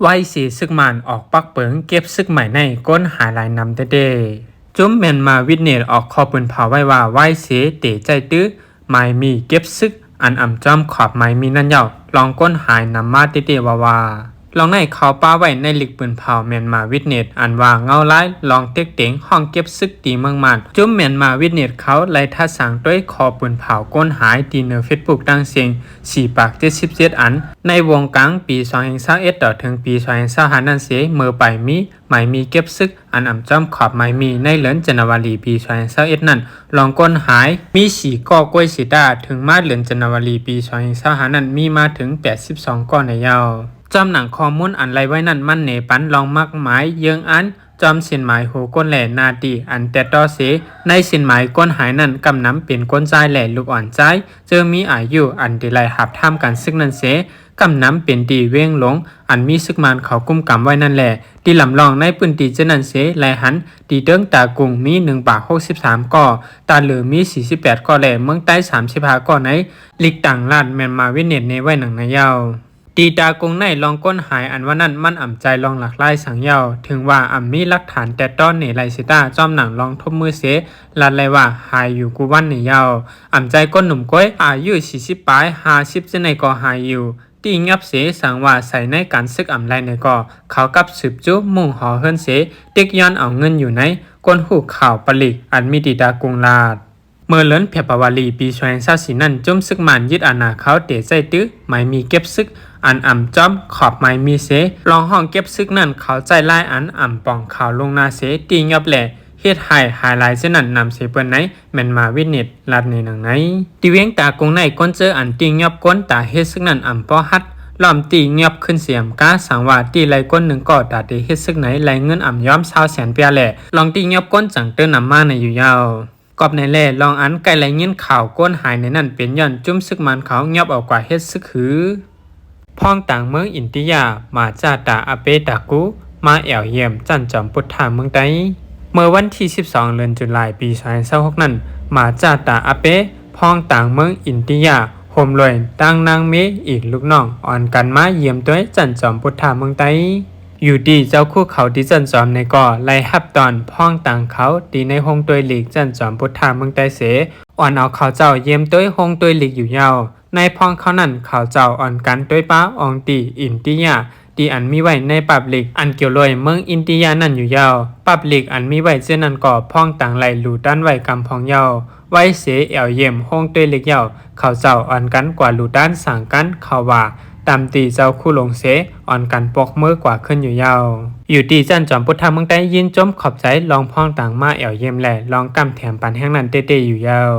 ວາຍເສ ຊຶກມານອອກປັກເປິງເກັບຊຶກໃໝ່ໃນ ຄົນຫາຍຫຼາຍນຳແທ້ໆ. ຈຸ້ມແມນມາວິດເນດອອກຂໍ້ປືນເຜົາໄວ້ວ່າ ວາຍເສເຕໃຈຕື້ ໝາຍມີເກັບຊຶກ ອັນອຳຈອມຂອບໝາຍມີນັ້ນເຍົາະ ລອງຄົນຫາຍນຳມາເຕະໆວ່າໆ. ລອງໃນເຂົາປະໄວ້ໃນລິກປືນເຜົາແມນມາວິດເນດ ອັນວ່າເງົາລາຍລອງເຕັກເຕັງຫ້ອງເກັບຊຶກທີ່ເມືອງມານ. ຈຸ້ມແມນມາວິດເນດເຂົາໄລ່ທາດສາງໂດຍຂໍ້ປືນເຜົາຄົນຫາຍທີ່ເນີເຟສບຸກຕ່າງເສັງ ສີ່ປາກເຈັດສິບເຈັດອັນ ໃນວົງກາງປີສອງພັນຊາວເອັດຕໍ່ເຖິງປີສອງພັນຊາວຫ້ານັ້ນເສ ເມີປາຍມີ ໝາຍມີເກັບຊຶກ ອັນອຳຈອມຂອບໝາຍມີໃນເດືອນຈັນນາວາຣີປີສອງພັນຊາວເອັດນັ້ນ ລອງຄົນຫາຍມີສີ່ກໍກວຍຊິຕາ ເຖິງມາເດືອນຈັນນາວາຣີປີສອງພັນຊາວຫ້ານັ້ນ ມີມາເຖິງແປດສິບສອງກໍໃນເຍົາະ. ຈອມໜັງຂໍ້ມູນອັນໄລ່ໄວ້ນັ້ນ ມັນເນປັນລອງໝາກໝາຍເຢິງອັນ ຈອມເສັ້ນໝາຍຫົວກົ້ນ ແລະ ໜ້າທີ່ອັນແຕະຕໍ່ເສ ໃນເສັ້ນໝາຍຄົນຫາຍນັ້ນ ກຳນຳເປັນຄົນຊາຍ ແລະ ລູກອ່ອນຊາຍ ເຈີມີອາຍຸອັນໄດ້ໄດ້ຮັບທຳການຊຶກນັ້ນເສ ກຳນຳເປັນທີ່ວຽງຫຼົງ ອັນມີຊຶກມານເຂົາກຸມກຳໄວ້ນັ້ນແຫຼະ ທີ່ລຳລອງໃນພື້ນທີ່ເຊັ່ນນັ້ນເສ ໄລ່ຫັນ ທີ່ເຕີງຕາກຸງມີໜຶ່ງປາກຫົກສິບສາມກໍ ຕາເຫຼືອມີສີ່ສິບແປດກໍ ແລະ ເມືອງໃຕ້ສາມສິບຫ້າກໍ ໃນລິກຕ່າງລາດແມ່ນມາວິດເນດເນໄວ້ໜັງໃນເຍົາະ. ທີ່ຕາກຸງໃນລອງຄົນຫາຍອັນວ່ານັ້ນ ມັນອຳຈາຍລອງຫຼາກຫຼາຍສັງເຍົາະ ເຖິງວ່າອຳມີຫຼັກຖານແຕະຕໍ່ເນໄລຊິຕາ ຈອມໜັງລອງທົບມືເສ ລາດໄລ່ວ່າຫາຍຢູ່ກູ່ວັນໃນເຍົາະ. ອຳຈາຍຄົນໜຸ່ມກວຍ ອາຍຸສີ່ສິບປາຍ ຫ້າສິບເຊັ່ນໃດກໍຫາຍຢູ່ ຕີຫຍັບເສ ສັງວ່າໃສ່ໃນການຊຶກອຳໄລໃນກໍ ເຂົາກັບສືບຈູ້ມຸງຫໍເຮືອນເສ ຕິກຍ້ອນເອົາເງິນຢູ່ໃນ ຄົນຮູ້ຂ່າວປະລິກ ອັນມີທີ່ຕາກຸງລາດ. ເມື່ອເດືອນເຟບຣາວາຣີປີສອງພັນຊາວສີ່ນັ້ນ ຈຸ້ມຊຶກມານຍຶດອານາເຂົາເຕໃຈຕື້ ໝາຍມີເກັບຊຶກ ອັນອຳຈອມຂອບໝາຍມີເສ ລອງຫ້ອງເກັບຊຶກນັ້ນ ເຂົາໃຊ້ລາຍອັນອຳປອງຂ່າວລ່ວງໜ້າເສ ຕີຫຍັບ ແລະ ເຮັດໃຫ້ຫາຍຫຼາຍເຊັ່ນນັ້ນນຳເສເປີ້ນໃນ ແມ່ນມາວິດເນດ ລາດໃນໜັງໃນ. ທີ່ວຽງຕາກຸງໃນ ຄົນເຈີອັນຕີຫຍັບກົ້ນຕາເຮັດຊຶກນັ້ນ ອຳປໍຮັດລ້ອມຕີຫຍັບຂຶ້ນເສອຳກາ ສັງວ່າຕີໄລ່ກົ້ນໜຶ່ງກໍຕາເຕເຮັດຊຶກໃນ ໄລ່ເງິນອຳຍອມຊາວແສນປຽແລະ ລອງຕີຫຍັບກົ້ນຈັ່ງເຕີນນຳມາໃນຢູ່ເຍົາະ. ກອບໃນແລ ລອງອັນໃກ້ໄດ້ຍິນຂ່າວຄົນຫາຍໃນນັ້ນ ເປັນຍ້ອນຈຸ້ມຊຶກມານເຂົາຫຍັບເອົາກວ່າເຮັດຊຶກຫື. ພອງຕ່າງເມືອງອິນເດຍ ມາຈາຕາອາເປຕາກູ ມາແອວຢ້ຽມຈັນຈອມພຸດທະເມືອງໃຕ້. ເມື່ອວັນທີສິບສອງ ເດືອນຈຸລາຍ ປີສອງພັນຊາວຫົກນັ້ນ ມາຈາຕາອາເປ ພອງຕ່າງເມືອງອິນເດຍ ຮ່ວມດ້ວຍທັງນາງເມ ອີກລູກນ້ອງ ອອນກັນມາຢ້ຽມໂດຍຈັນຈອມພຸດທະເມືອງໃຕ້. ຢູ່ທີ່ເຈົ້າຄູເຂົາທີ່ຈັນຈອມໃນກໍໄດ້ຮັບຕ້ອນພອງຕ່າງເຂົາທີ່ໃນໂຮງໂດຍລິກຈັນຈອມພຸດທະເມືອງໃຕ້ເສ ອອນເອົາເຂົາເຈົ້າຢ້ຽມໂດຍໂຮງໂດຍລິກຢູ່ເຍົາະ. ໃນພອງເຂົານັ້ນ ເຂົາເຈົ້າອອນກັນໂດຍປາອອງຕີອິນເດຍ ທີ່ອັນມີໄວ້ໃນປາບລິກອັນກ່ຽວດ້ວຍເມືອງອິນເດຍນັ້ນຢູ່ເຍົາະ. ປາບລິກອັນມີໄວ້ເຊັ່ນນັ້ນກໍພອງຕ່າງໄດ້ລູຕານໄວ້ກຳພອງເຍົາະ. ໄວເສແອວຢ້ຽມໂຮງໂດຍລິກເຍົາະ ເຂົາເຈົ້າອອນກັນກວ່າລູຕານສາງກັນເຂົາວ່າ ຕາມຕີເຈົ້າຄູຫຼົງເສ ອອນກັນປົກມືກວ່າຂຶ້ນຢູ່ເຍົາະ. ຢູ່ທີ່ຈັນຈອມພຸດທະເມືອງໃຕ້ຍິນຊົມຂອບໃຈລອງພອງຕ່າງມາແອວຢ້ຽມ ແລະ ລອງກຳແຖມປັນແຮງນັ້ນເຕໆຢູ່ເຍົາະ.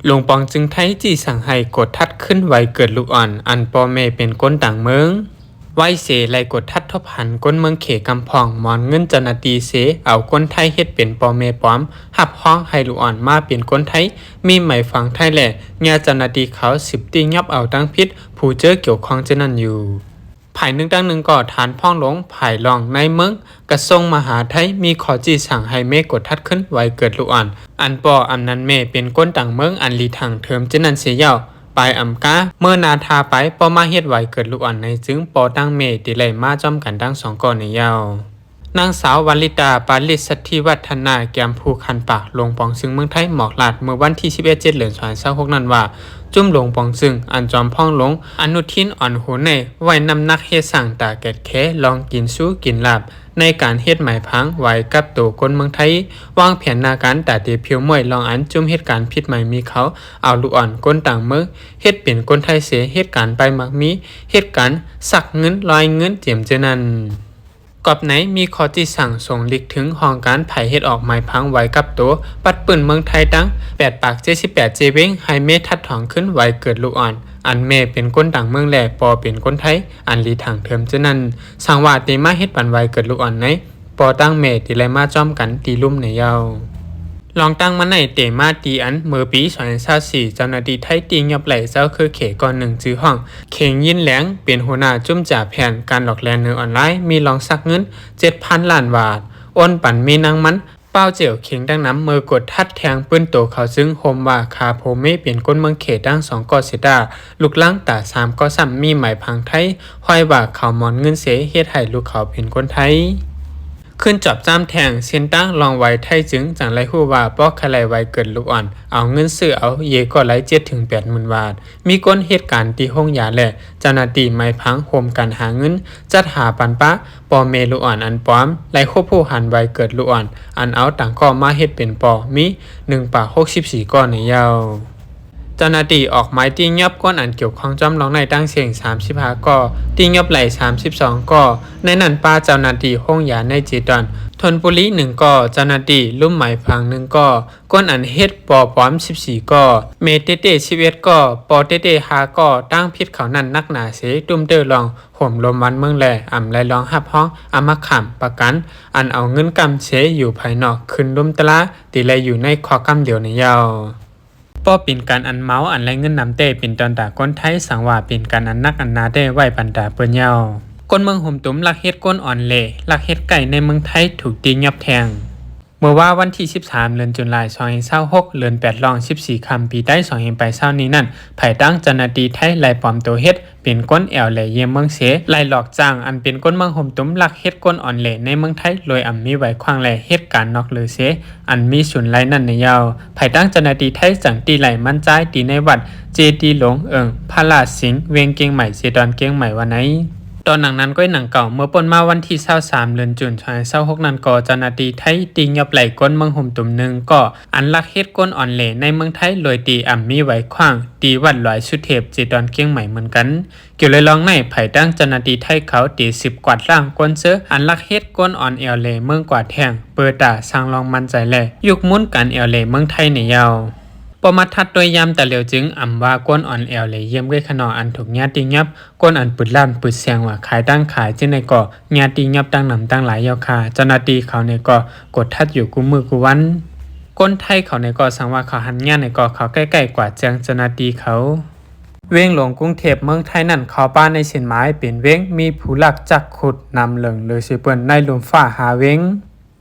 ຫຼວງປອງຈຶ່ງໄທຈີ່ສັ່ງໃຫ້ກວດທັດຄືນໄວເກີດລູກອ່ອນ ອັນພໍ່ແມ່ເປັນຄົນຕ່າງເມືອງ. ໄວເສໄລ່ກວດທັດທົບຫັນຄົນເມືອງເຂກຳພອງ ມອນເງິນເຈົ້າໜ້າທີ່ເສ ເອົາຄົນໄທເຮັດເປັນພໍ່ແມ່ປອມ ຮັບຮອງໃຫ້ລູກອ່ອນມາເປັນຄົນໄທ ມີໃບຝັງໄທ ແລະ ຍາເຈົ້າໜ້າທີ່ເຂົາສືບຕິຫຍັບເອົາທາງຜິດຜູ້ເຈີກ່ຽວຂ້ອງເຊັ່ນນັ້ນຢູ່. ພາຍໜຶ່ງທາງໜຶ່ງກໍທ່ານພອງຫຼົງ ພາຍລອງນາຍເມືອງ ກະຊວງມະຫາໄທ ມີຂໍ້ຈີ່ສັ່ງໃຫ້ແມ່ກວດທັດຄືນໄວເກີດລູກອ່ອນ ອັນພໍ່ອຳນັ້ນແມ່ເປັນຄົນຕ່າງເມືອງ ອັນຫຼີທາງເທີມເຊັ່ນນັ້ນເສຍາວ ປາຍອຳກາ ເມື່ອນາທາໄປ ພໍ່ມາເຮັດໄວເກີດລູກອ່ອນໃນ ຈຶ່ງພໍ່ທັງແມ່ທີ່ໄດ້ມາພ້ອມກັນທັງສອງກໍໃນຍາວ. ນາງສາວ ວັນລິຕາ ປາລິດສັດທິວັດທະນາ ແກມຜູ້ຄັນປາກ ຫຼວງປອງຊຶງເມືອງໄທ ໝອກລາດເມື່ອວັນທີສິບເອັດ ເດືອນສອງ ສອງພັນຊາວຫົກນັ້ນວ່າ ຈຸ້ມຫຼວງປອງຊຶງ ອັນຈອມພອງຫຼົງ ອະນຸທິນ ອ່ອນໂຫນໃນ ໄວ້ນ້ຳໜັກເຮັດສ້າງຕາແກດແຂ ລອງກິນຊູກິນລາບ ໃນການເຮັດໝາຍຜັງໄວ້ກັບໂຕຄົນເມືອງໄທ ວາງແຜນໜ້າການຕາເຕຜຽວມ້ວຍ ລອງອັນຈຸ້ມເຮັດການຜິດໝາຍມີເຂົາ ເອົາລູກອ່ອນຄົນຕ່າງເມືອງ ເຮັດເປັນຄົນໄທເສ ເຮັດການປ້າຍໝາກມີ ເຮັດການຊັກເງິນ ລອຍເງິນ ເຈມເຈີນັ້ນ. ກອບໃນມີຂໍ້ຈີ່ສັ່ງສົ່ງລິກເຖິງຫ້ອງການ ໃຜເຮັດອອກໝາຍຜັງໄວ້ກັບໂຕ ປັດປືນເມືອງໄທຕັ້ງ ແປດປາກເຈັດສິບແປດເຈເວັງ ໃຫ້ແມ່ທັດຖອງຄືນໄວເກີດລູກອ່ອນ ອັນແມ່ເປັນຄົນຕ່າງເມືອງ ແລະ ພໍ່ເປັນຄົນໄທ ອັນຫຼີທາງເທີມເຊັ່ນນັ້ນ ສັງວ່າເຕມາເຮັດປັນໄວເກີດລູກອ່ອນໃນ ພໍ່ຕັ້ງແມ່ທີ່ໄດ້ມາພ້ອມກັນທີ່ລຸ່ມໃນຍາວ. ລອງຕັ້ງມາໃນເຕມາທີ່ອັນເມື່ອປີສອງພັນຊາວສີ່ ເຈົ້າໜ້າທີ່ໄທຕີຫຍັບໄລ່ເຈົ້າຄືເຂກ້ອນໜຶ່ງ ຊື່ຫ້ອງ ເຂງຍິນແຫຼງ ເປັນຫົວໜ້າຈຸ້ມຈາແຜນການຫຼອກແລ່ນໃນອອນລາຍ ມີລອງຊັກເງິນເຈັດພັນລ້ານບາດ ໂອນປັນແມ່ນາງມັນ ປາວເຈວເຂັງດັ່ງນຳ ເມີກົດທັດແທງປືນໂຕເຂົາ ຊຶ່ງໂຮມວ່າຂ້າຜົວເມເປັນຄົນເມືອງເຂດທັງສອງກໍເສຍຕາ ລູກຫຼັງຕາສາມກໍຊ້ຳມີໄໝພັງໄທ ຫ້ອຍວ່າເຂົາໝອນເງິນເສ ເຮັດໃຫ້ລູກເຂົາເປັນຄົນໄທ. ຂຶ້ນຈອບຈ້ຳແທງເສັ້ນທາງລ່ອງໄວໄທ ຈຶ່ງຈັ່ງໄດ້ຮູ້ວ່າ ບໍ່ຄະໄລໄວເກີດລູກອ່ອນ ເອົາເງິນຊື້ເອົາເຢກໍໄລເຈັດເຖິງແປດໝື່ນບາດ. ມີຄົນເຮັດການທີ່ໂຮງຢາ ແລະ ເຈົ້າໜ້າທີ່ໄໝພັງໂຮມກັນຫາເງິນ ຈັດຫາປັນປະພໍ່ແມ່ລູກອ່ອນອັນປອມ ໄລຄວບຜູ້ຫັນໄວເກີດລູກອ່ອນ ອັນເອົາຕ່າງກໍມາເຮັດເປັນພໍ່ ມີໜຶ່ງປາຫົກສິບສີ່ກໍໃນເຍົາ. ເຈົ້າໜ້າທີ່ອອກໝາຍຕີຫຍັບຄົນອັນກ່ຽວຂ້ອງຈອມລອງໃນທັງເສັງສາມສິບຫ້າກໍ ຕີຫຍັບໄດ້ສາມສິບສອງກໍ ໃນນັ້ນປະເຈົ້າໜ້າທີ່ໂຮງຢາໃນເຈດອນ ທົນບຸລີໜຶ່ງກໍ ເຈົ້າໜ້າທີ່ລຸ່ມໄໝພັງໜຶ່ງກໍ ຄົນອັນເຮັດພໍ່ປອມສິບສີ່ກໍ ແມ່ເຕເຕ້ສິບເອັດກໍ ພໍ່ເຕເຕ້ຫ້າກໍ ທາງຜິດເຂົານັ້ນໜັກໜາເສ ຕຸ້ມເຕີລອງໂຮມລົມບ້ານເມືອງ ແລະ ອຳໄລລອງຮັບຮອງອາມາຄ້ຳປະກັນ ອັນເອົາເງິນກຳເສຢູ່ພາຍນອກ ຂຶ້ນລຸ່ມຕະລາ ທີ່ໄລຢູ່ໃນຂໍ້ກຳດຽວໃນເຍົາ. ບໍ່ເປັນການອັນເມົາ ອັນໄລເງິນນຳແຕ່ເປັນຕອນຕາຄົນໄທ ສັງວ່າເປັນການອັນໜັກອັນໜາແຕ່ໄວ້ປັນຕາເປີດເຍົາ. ຄົນເມືອງໂຮມຕຸ້ມລັກເຮັດກົ້ນອ່ອນເຫຼ ລັກເຮັດໄກ່ໃນເມືອງໄທ ຖືກຕີຫຍັບແທງ. ເມື່ອວານວັນທີສິບສາມ ເດືອນຈຸລາຍ ສອງພັນຊາວຫົກ ເລື່ອນແປດລອງສິບສີ່ຄ່ຳ ປີໄຕ ສອງພັນຊາວ ນີ້ນັ້ນ ພາຍຫຼັງເຈົ້າໜ້າທີ່ໄທໄລ່ປອມໂຕເຮັດເປັນຄົນແອວແຫຼຢ້ຽມເມືອງເສ ໄລ່ຫຼອກຈ້າງອັນເປັນຄົນເມືອງໂຮມຕຸ້ມ ລັກເຮັດກົ້ນອ່ອນເຫຼໃນເມືອງໄທ ໂດຍອຳມີໄວຂວາງ ແລະ ເຮັດການນອກເຫຼືອເສ ອັນມີສູນໄລ່ນັ້ນໃນເຍົາ. ພາຍຫຼັງເຈົ້າໜ້າທີ່ໄທຈັ່ງຕີໄລ່ມັນຈາຍ ທີ່ໃນວັດເຈດີຫຼວງເອີ່ງພະລາດສິງ ແຂວງກຽງໃໝ່ ເຈດອນກຽງໃໝ່ ວ່າໃນ ຕອນໜັງນັ້ນ ກ້ອຍໜັງເກົ່າ ເມື່ອປົນມາວັນທີຊາວສາມ ເດືອນຈຸນ ສອງພັນຊາວຫົກ ນັ້ນກໍ ເຈົ້າໜ້າທີ່ໄທຕີຫຍັບໄລ່ຄົນເມືອງໂຮມຕຸ້ມໜຶ່ງກໍ ອັນລັກເຮັດກົ້ນອ່ອນເຫຼໃນເມືອງໄທ ໂດຍທີ່ອຳມີໄວຂວາງ ທີ່ວັດຫຼວາຍສຸເທບ ເຈດອນກຽງໃໝ່ເໝືອນກັນ. ກ່ຽວລອຍລອງໃນ ພາຍຫຼັງເຈົ້າໜ້າທີ່ໄທເຂົາໄດ້ສືບກວາດລ້າງຄົນເຊີ ອັນລັກເຮັດກົ້ນອ່ອນແອວເຫຼເມືອງກວາແທງ ເປີຕາສ້າງລອງໝັ້ນໃຈ ແລະ ຍຸກໝູນການແອວເຫຼເມືອງໄທໃນເຍົາ. ພໍມາທັດດ້ວຍຍາມຕາຫຼຽວ ຈຶ່ງອຳວ່າກົ້ນອ່ອນແອວເຫຼຢ້ຽມເກີຍຂະໜໍ່ ອັນຖືກຍາຕີຫຍັບ ກົ້ນອັນປຶດລ້ານປຶດແສງວ່າຂາຍຕັ້ງຂາຍ ຈຶ່ງໃນກໍຍາຕີຫຍັບຕັ້ງນຳຕັ້ງຫຼາຍເຍົາຄ່າ. ເຈົ້າໜ້າທີ່ເຂົາໃນກໍກົດທັດຢູ່ຄູ່ມື້ຄູ່ວັນ. ຄົນໄທເຂົາໃນກໍສັງວ່າເຂົາຫັນຍາໃນກໍເຂົາໃກ້ໆກວ່າແຈ້ງເຈົ້າໜ້າທີ່ເຂົາ. ວຽງຫຼວງກຸງເທບເມືອງໄທນັ້ນ ເຂົ້າປ່າໃນເສັ້ນໝາຍເປັນວຽງ ມີຜູ້ລັກຈັກຂຸດນຳເລິງເຫຼືອຊິເປີນໃນລຸ່ມຟ້າຫ້າວຽງ.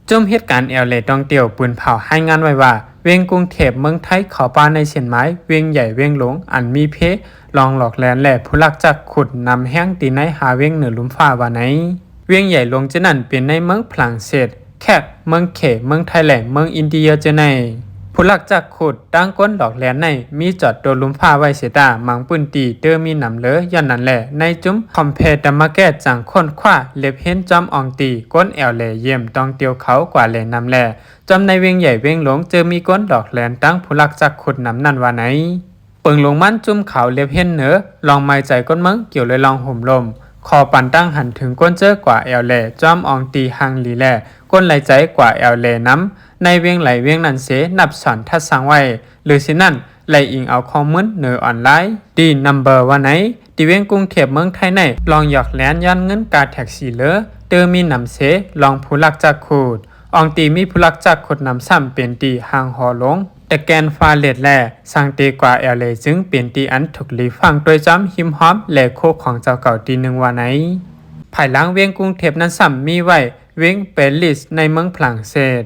ຈຸ້ມເຮັດການແອວເຫຼຕ່ອງຕຽວປືນເຜົາ ລາຍງານໄວ້ວ່າ ວຽງກຸງເທບເມືອງໄທ ເຂົ້າປ່າໃນເສັ້ນໝາຍ ວຽງໃຫຍ່ວຽງຫຼວງ ອັນມີເພລອງຫຼອກແລນ ແລະ ຜູ້ລັກຈັກຂຸດນຳແຮງ ທີ່ໃນຫ້າວຽງເໜືອລຸ່ມຟ້າວ່າໃນ. ວຽງໃຫຍ່ຫຼວງຈະນັ້ນເປັນໃນເມືອງຝຣັ່ງເສດ ແຂກ ເມືອງເຂ ເມືອງໄທ ແລະ ເມືອງອິນເດຍຈະໃນ. ຜູ້ລັກຈັກຂຸດ ຕ່າງຄົນຫຼອກແລນໃນ ມີຈອດໂຕະລຸ່ມຟ້າໄວ້ເສຍຕາ ບາງພື້ນທີ່ເຕີມີນຳເລີ. ຍ້ອນນັ້ນແຫຼະ ໃນຈຸ້ມຄອມເພຕະມາແກດຈັ່ງຄົ້ນຄວ້າເລັບເຫັນຈອມອ່ອງຕີ ກົ້ນແອວເຫຼຢ້ຽມຕ່ອງຕຽວເຂົາກວ່າແລນຳ ແລະ ຈອມໃນວຽງໃຫຍ່ວຽງຫຼວງ ເຈີມີກົ້ນຫຼອກແລນຕັ້ງຜູ້ລັກຈັກຂຸດນຳນັ້ນວ່າໃນ. ເປິງລົງມານຈຸ້ມເຂົາເລັບເຫັນເໜີ ລອງໝາຍໃຈກົ້ນເມືອງ ກ່ຽວເລີຍລອງໂຮມລົມ ຂໍປັນຕັ້ງຫັນເຖິງກົ້ນເຈີກວ່າແອວເຫຼ ຈອມອ່ອງຕີຮັ່ງລີ ແລະ ກົ້ນລາຍໃຈກວ່າແອວເຫຼນຳ ໃນວຽງໃດວຽງນັ້ນເສ ນັບສອນທັດສັງໄວ້ ຫຼື ຊິນັ້ນ ໄລ່ອີງເອົາຂໍ້ມູນເໜີອອນລາຍ ດີນຳເບີ ວ່າໃນ. ທີ່ວຽງກຸງເທບເມືອງໄທໃນ ລອງຫຍອກແລນຍ້ອນເງິນຄ່າແທັກຊີເລີ ເຕີມີນຳເສ ລອງຜູ້ລັກຈັກຂຸດ ອ່ອງຕີມີຜູ້ລັກຈັກຂຸດນຳຊ້ຳເປັນທີ່ຮ່າງຫໍຫຼວງ ຕະແກນຟາເລັດ ແລະ ສັງເຕກວ່າແອວເຫຼ ຈຶ່ງເປັນທີ່ອັນຖືກລີຟັງດ້ວຍຈອມຮິມຮອມ ແລະ ຄູ່ຂອງເຈົ້າເກົ່າທີ່ໜຶ່ງວ່າໃນ. ພາຍຫຼັງວຽງກຸງເທບນັ້ນຊ້ຳມີໄວ້ ວຽງປາຣີສ ໃນເມືອງຝຣັ່ງເສດ.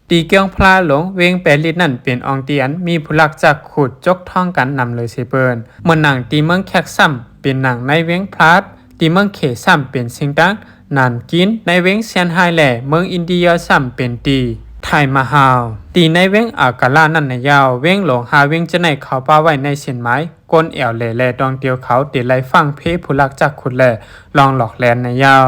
ທີ່ກ້ຽງພະລາຫຼວງ ວຽງປາຣີສນັ້ນເປັນອ່ອງຕີອັນມີຜູ້ລັກຈັກຂຸດຈົກທອງກັນນຳເລີເສເປີນ. ເໝືອນໜັງທີ່ເມືອງແຂກຊ້ຳເປັນໜັງໃນວຽງພາຣີສ, ທີ່ເມືອງເຂຊ້ຳເປັນຊິງຕັງ ນານກິນ, ໃນວຽງຊຽນໄຮ ແລະ ເມືອງອິນເດຍຊ້ຳເປັນທີ່ໄທມະຮາວ, ທີ່ໃນວຽງອາກາລານັ້ນນະເຍົາ. ວຽງຫຼວງຫ້າວຽງຈະໃນເຂົ້າປ່າໄວ້ໃນເສັ້ນໝາຍ ກົ້ນແອວເຫຼ ແລະ ທ່ອງທ່ຽວເຂົາໄດ້ໄລ່ຟັງເພຜູ້ລັກຈັກຂຸດ ແລະ ລອງຫຼອກແລນນະເຍົາ.